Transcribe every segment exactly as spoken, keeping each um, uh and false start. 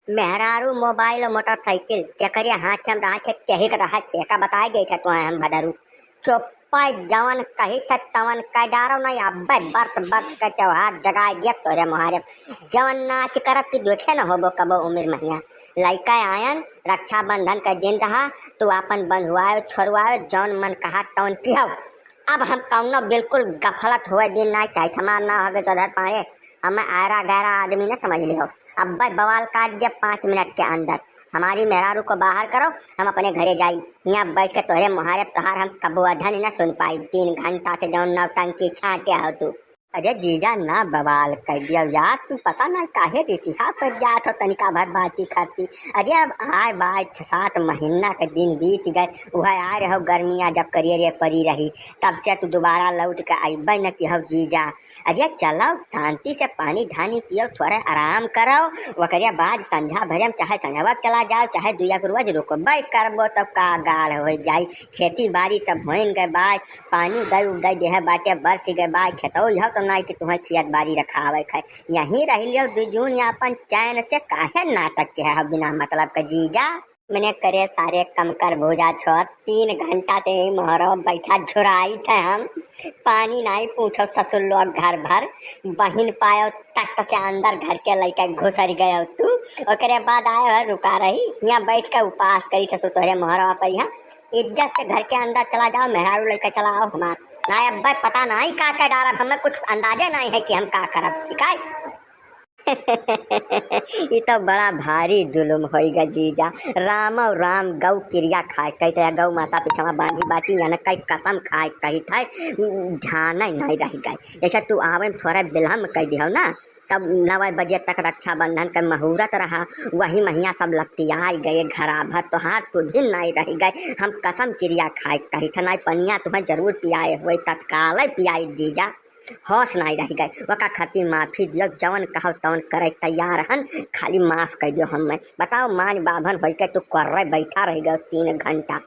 मेहरारू, मोबाइल और मोटरसाइकिल जेकरे हाथ में रहा थे, तेही के रहा थे, का बताए गए थे तुहे हम भदरू। चुप्पा, जवन कही थे तवन कह डारो नहीं, अब्बे बरस बरस के त्योहार जगाए दिया तोरे मोहारे। जवन नाच करब कि देखे न होबो कबो उमिर महिया। लइका आयन, रक्षाबंधन का दिन रहा, तू आपन बंधुआयो, छोड़वायो, जवन मन कहा तवन किहो। अब हम कौनो बिल्कुल गफलत हुए दिन ना चाहित, हमार नाम हगे जोधर पांड़े, हमें आयरा गैरा आदमी न समझ लिहो। अब्बे बवाल काट दिया पाँच मिनट के अंदर। हमारी मेहरारू को बाहर करो, हम अपने घरे जाई। हियाँ बैठ के तोहरे मोहारे तोहार हम कबो अधन न सुन पाई। तीन घंटा से जौन नौटंकी छांटे हो तू। अरे जीजा ना बवाल कर दियो यार, तू पता ना काहे रिसिहा पर जात हो तनिका भर बाती खाती। अरे अब आए बाए छह सात महीना के दिन बीत गए, वह आए रहो गर्मिया जब करिए रे परी रही, तब से तू दोबारा लौट के अइबे न किहो जीजा। अरे चलो शांति से पानी धानी पियो, थोड़ा आराम करो, ओकरे बाद संझा भरे में चाहे संझवा चला जाओ, चाहे दुइया के रोज रुकबे करबो, तब का गाढ़ हो जाई। खेती बाड़ी सब होइन गए बाय, पानी दई उदई देहे बाटे, बरस गए बाय, खेतौ यह तो नाई कि तुम्हें खेत बाड़ी रखावे खाए। यहीं रह लियो दू जून या अपन चैन से, काहे नाटक के है बिना मतलब का जीजा। मने करे सारे कमकर भूजा छोर, तीन घंटा से यही मोहरो बैठा झुराई थे हम। पानी नाई पूछो ससुर लोग घर भर, बहिन पायो तट से अंदर घर के लइका घुसर गयो तू। ओकरे बाद आयो है रुका रही, यहाँ बैठ के उपास करी ससुर तोहरे मोहरवा पर यहाँ। इज्जत से घर के अंदर चला जाओ, मेहरारू लइका चला आओ हमार। ना अब्बे पता नाई का का डारब, हमें कुछ अंदाजे नाई है कि हम का करब, ठीक है? ई तो बड़ा भारी जुलुम होइगा जीजा। राम और राम गौ किरिया खाए कही थे, गौ माता पीछवा बांधी बाटी, यानी कई कसम खाए कही थे, ध्यान नहीं रह गए। जैसे तू आवे में थोड़ा विलम्ब कर दिहो ना, तब नौ बजे तक रक्षाबंधन के मुहूर्त रहा, वही महिया सब लपटियाए गए घरा भर, तोहार सुधिन नहीं रह गए। हम कसम किरिया खाए कही थे, नहीं पनिया तुम्हें जरूर पियाए हुए, तत्काल पियाए जीजा। होश नाई रह गए, ओका खातिर माफी दियो, जवन कहो तवन करे तैयार हन, खाली माफ कर दियो हमें। बताओ, मान बाभन होई के तू कर्रे बैठा रह गयो तीन घंटा,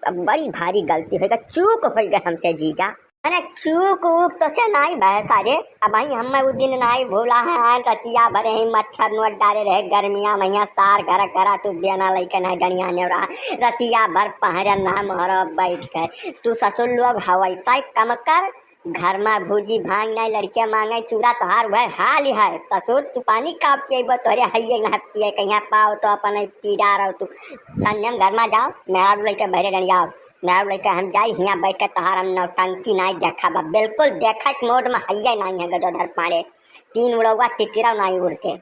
अब बड़ी भारी गलती होई गई, चूक होई गई हमसे जीजा। अरे चूक ऊक तो से नाई बहता रे, अब भाई हमें वो दिन नाई भूला है, आन रतिया भरे ही मच्छर नोट डारे रहे गर्मिया में, यहाँ सार घर घरा तू बेना लइके ना डनिया ने रहा, रतिया भर पहरे ना मोहरो बैठ के, तू ससुर लोग हवैसा कम कर, घर मा भूजी भांग नाई, लड़के मांगे चूरा, तोहार वह हाल ही है। ससुर, तू पानी का पिएबो, तोहरे हइये ना पिए, कहीं पाओ तो अपन पीरा रहो तू। संयम घर मा जाओ, मेहरारू लइके बहरे डंडियाओ, मेहरारू लइके हम जाई, हियाँ बैठ के तोहार हम नौटंकी नाई देखा बा, बिल्कुल देखा एक मोड मा हइये नाई है गजोधर पांड़े, तीन उड़ौआ तितिरौ नाई उड़ते।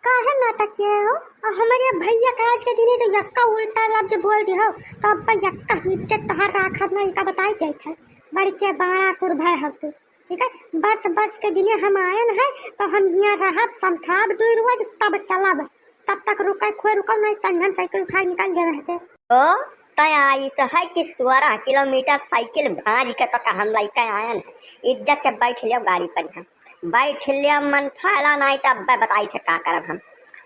काहे नाटक किए हो? और हमारे भैया के आज के दिने तो यक्का उल्टा लफ्ज बोल दी हो, तो अब यक्का इज्जत तोहार राखब ना, इका बताई देत है। बड़के बाणा सुर भय हो तू, ठीक है? बरस बरस के दिने हम आयन है, तो हम हियाँ रहब, समठाब दुई रोज, तब चलब। तब तक रुके, खोए रुकब, नहीं तंगन साइकिल उठा के निकल जावे से। ओ, तय आइस है कि सोरह किलोमीटर साइकिल भांज के तो हम लइके आयन है। इज्जत से बैठ लियो गाड़ी पर यहाँ। बैठ लिया मन फैला नाई, तब अब्बे बताई थे का करब हम।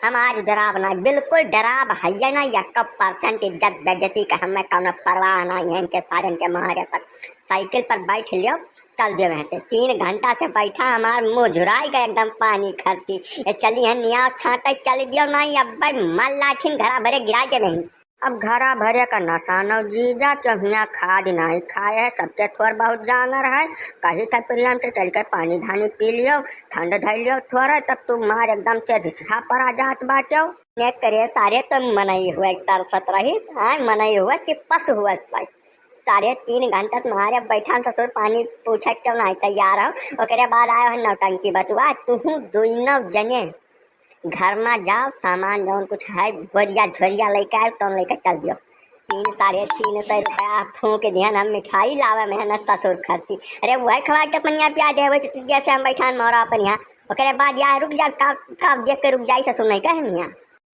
हम आज डराब नाई, बिल्कुल डराब हइये ना, यक्का परसेंट इज्जत बेइज्जती का हमें कौनो परवाह नाई है इनके सारन के मारे पर। साइकिल पर बैठ लियो, चल दियो वहाँ से। तीन घंटा से बैठा, हमार मुँह झुराई गए एकदम पानी खरती। ये चली है निया छाटे, चल दियो नाई, अब्बे मल लाठिन घरा भरे गिरा दे नहीं। अब घरा भरे का नशा नौ जीजा, केहू हियाँ खाद नाई खाए है, सबके थोर बहुत जानर है। कही थे प्रेम से चल के पानी धानी पी लियो, ठंड धइ लियो थोरे, तब तू मार एकदम से रिसहा पर आ जात बाट्यो। ने करे सारे तो मनई हुए तरसत रही, हाँ मनई हुए कि पशु हुए भाई। सारे तीन घंटा से मारे बैठा ससुर, पानी पूछे क्यों नहीं तैयार हो। ओकरे बाद आयो है नौटंकी बतुआ, तू दुइनो जने घर मा जाओ, सामान जौन कुछ है, बोरिया झोरिया लइके आओ, तौन लइके चल दियो। तीन, साढ़े तीन सौ रुपया फूंक दिहन हम मिठाई लावे में न ससुर खरती। अरे वह खवा के पनिया पिया दे, वैसे जैसे हम बैठान मोरा अपन यहाँ। ओकरे बाद यार रुक जा, का, का देख के रुक जाई ससुर नहीं कहे मियाँ।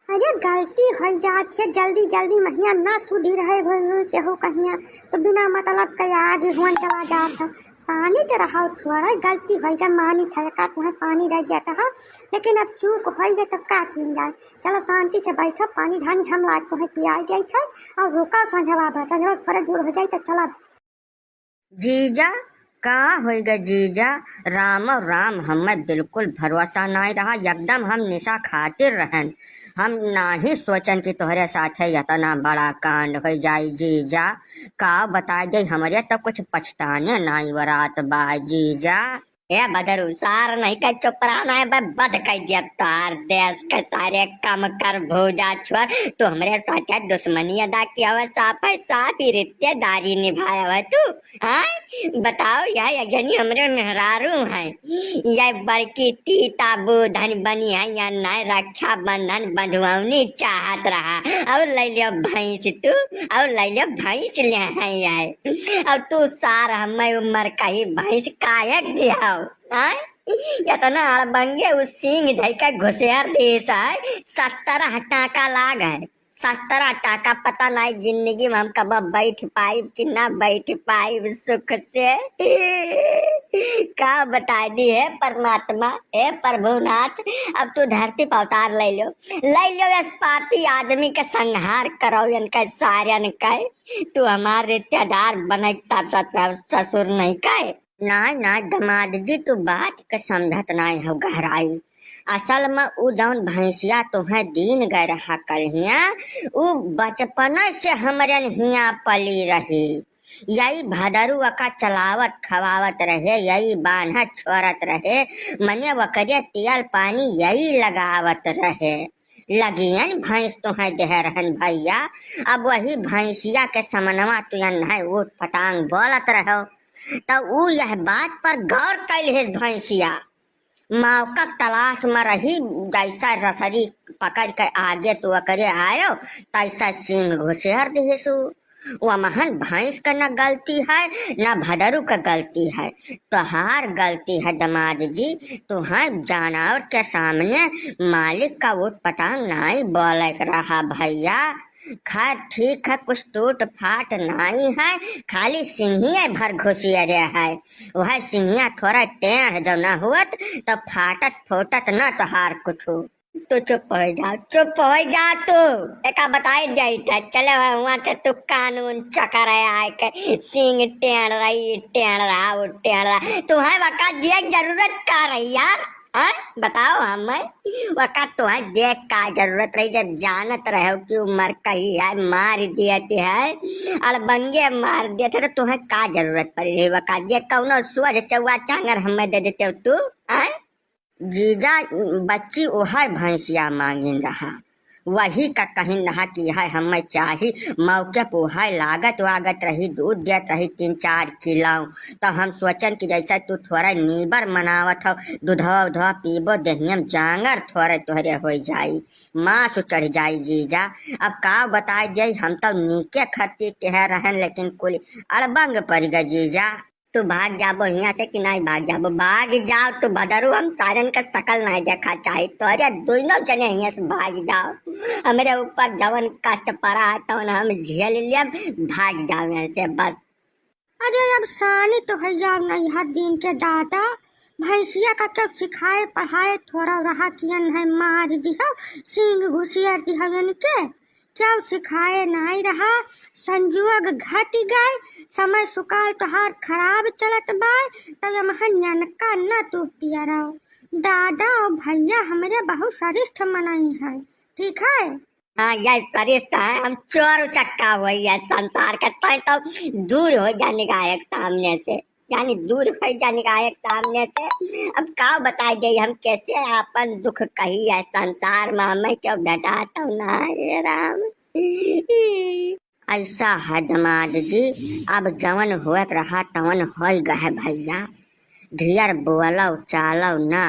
अरे गलती हो जात है, जल्दी जल्दी महिया ना सुधी रहे हुए, हुए केहू कहिया, तो बिना मतलब के आगे हुआ चला जात है। पानी तो रहा थोड़ा, गलती हो गया, मानी था का तुम्हें पानी रह गया था, लेकिन अब चूक हो गया तो का किन जाए। चलो शांति से बैठो, पानी धानी हम लाग तुम्हें पियाई जाए थे और रुका संझवा भर, संझवा थोड़ा जोर हो जाए तो चला। जीजा, का होई गए जीजा? राम और राम हमें बिल्कुल भरोसा नाई रहा, एकदम हम निशा खातिर रहन। हम नाही सोचन कि तोहरे साथे यतना बड़ा कांड होइ जाई जीजा। का बताई जाई, हमरे तो कुछ पछताने नाही वरात बा जीजा। ए भदरू, सार नहीं कर चुप रहा ना, बे बद कर दिया तार देश के सारे कम कर भूजा छोर। तू हमरे साथे दुश्मनी अदा किया हुआ, साफ है साफ ही रिश्तेदारी निभाया हुआ तू। हाँ, बताओ, यह अगनी हमरे मेहरारू हैं, यह बड़की तीता बूधन बनी है या नहीं, रक्षाबंधन बंधुआवनी चाहत रहा, और ले लियो भैंस तू, और ले लियो भैंस ले हैं यह, और तू सार हमें उम्र कही भैंस काहे दियाओ, हाँ? इतना अड़बंगे उस सिंह धई के घुसेर देस है, सत्रह टाका लाग है। सत्रह टाका पता नहीं जिंदगी में हम कब बैठ पाइब कि ना बैठ पाइब सुख से। का बताई दी हे परमात्मा, हे प्रभुनाथ, अब तू धरती पर अवतार ले लो, ले लो इस पापी आदमी के संहार करो, इनके सारन के। तू हमार रिश्तेदार बनता ससुर नहीं कहे। नाय, नाय, दमाद जी, तू बात के समझत नाय हो गहराई। असल में उ जौन भैंसिया तोहें दीन गए रहा कल हिया, उ बचपन से हमरन हिया पली रही। यही भदरुआ का चलावत खवावत रहे, यही बान्हत छोड़त रहे, मने वकरे तियल पानी यही लगावत रहे। लगियन भैंस तोहें देह रहन भैया, अब वही भैंसिया के समनवा तुयन है ऊट पटांग बोलत रहो। त ऊ यह बात पर गौर कैल हिस भैंसिया। मौका तलाश में रही, जैसा रसरी पकड़ के आगे तू ओकरे आयो, तैसा सींग घुसेर दिहिसु। वमहन भैंस का न गलती है, न भदरू का गलती है, तोहार गलती है दमाद जी। तुहें जानवर के सामने मालिक का उटपटांग नाई बोले के रहा भैया। खैर ठीक है, कुछ टूट फाट नाई है, खाली सिंहिये भर घुसियरे है। वह सिंहिया थोड़ा टेढ़ जो न हुअत तो फाटत फूटत न तोहार कुछ। तू चुप हो जा, चुप हो जा तू। एका बताई जाई था, चले हुआ हुआ से तू कानून चकर है आए के, सिंह टेढ़ रही, टेढ़ रहा, वो टेढ़ रहा। तुहें वका दिए जरूरत का रही यार? हाँ? बताओ हमें, वका तुहें दिए का जरूरत रही जब जानत रहे हो कि उम्र कही है, मार दिए थे है, अड़बंगे मार दिए थे तो तुहें का जरूरत पड़ी रही वका दिए? कौनो सोझ चौवा चांगर हमें दे देते हो तू, हाँ? जीजा, बच्ची ओहर भैंसिया मांगिन रहा, वही का कहिन रहा कि है हमें चाही। मौके पे ओहर लागत वागत रही, दूध देत रही तीन चार किलो। तो हम सोचन कि जैसे तू थोड़ा नीबर मनावत हो, दूधवा उधवा पीबो, देहियम जांगर थोड़े तोहरे हो जाई, मांस चढ़ जाई जीजा। अब का बताई जाई, हम तो नीके खर्ची के है रहन, लेकिन कुल अड़बंग पड़ गए जीजा। तू भाग जाबो हियां से कि नाई भाग जाबो? भाग जाओ तू भदरू, हम सारन का शकल नाई देखा चाही। तोरे दोनों जने हियां से भाग जाओ, हमरे ऊपर जवन कष्ट पड़ा है तवन हम झेल लेब, भाग जाओ यहाँ से बस। अरे अब सानी तो है जाओ नहीं हर दिन के दादा, भैंसिया का क्यों सिखाए पढ़ाए, थोड़ा रहा कियन है मार दिहो, सींग घुसियर दिहो इनके। क्यों सिखाए नाई रहा, संजोग घट गए, समय सुकाल तोहार खराब चलत बाय, तब यमहन यनका न तू पियराओ। दादा और भैया हमरे बहुत सरिष्ठ मनई है, ठीक है? हाँ, यह सरिष्ठ है, हम चोर उचक्का हुई है संसार के, तय तो दूर हो जा निगाह के सामने से। यानी दूर होइ जा निगाह के सामने से। अब का बताई दे हम कैसे आपन दुख कही है संसार में, हमें क्यों भेटा तो ना हे राम। ऐसा है दमाद जी, अब जवन होत रहा तवन होइ गए भैया। ढेर बोलो चालो ना,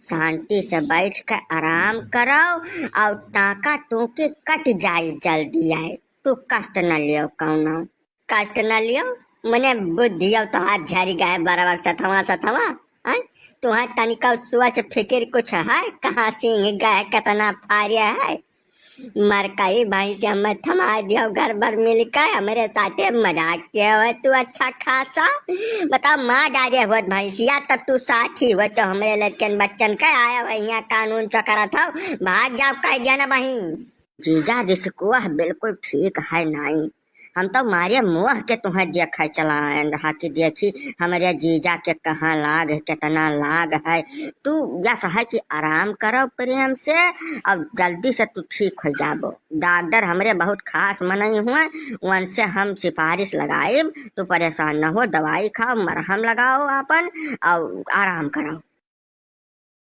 शांति से बैठ के आराम करो और टाका टूकी कट जाई जल्दी आए। तू कष्ट न लियो कौनो। कष्ट न लियो, मने बुद्धि अब तोहार झरि गए बरवा के सथवा सथवा, हैं? तुहें तनिका सोच फिकिर कुछ है, कहाँ सिंह गए, कितना फारे है? मरकई भैंसिया में थमा दियो, घर भर मिल के हमरे साथे मजाक किए हो तू अच्छा खासा। बताओ, मार डारे होत भैंसिया, तब तू साथी हो तो हमरे लड़कन बच्चन के आया हो, यहाँ कानून चकरत हो, भाग जाओ, कह दिया ना बहिन। जीजा रिस्कुआ बिल्कुल ठीक है नाई, हम तो मारे मोह के तुहें देखे चलाएन रहा कि देखी हमरे जीजा के कहाँ लाग है, कितना लाग है। तू यस है कि आराम करो प्रेम से, अब जल्दी से तू ठीक हो जाबो। डॉक्टर हमरे बहुत खास मनई हुए, उनसे हम सिफारिश लगाइब। तू परेशान न हो, दवाई खाओ, मरहम लगाओ आपन और आराम करो।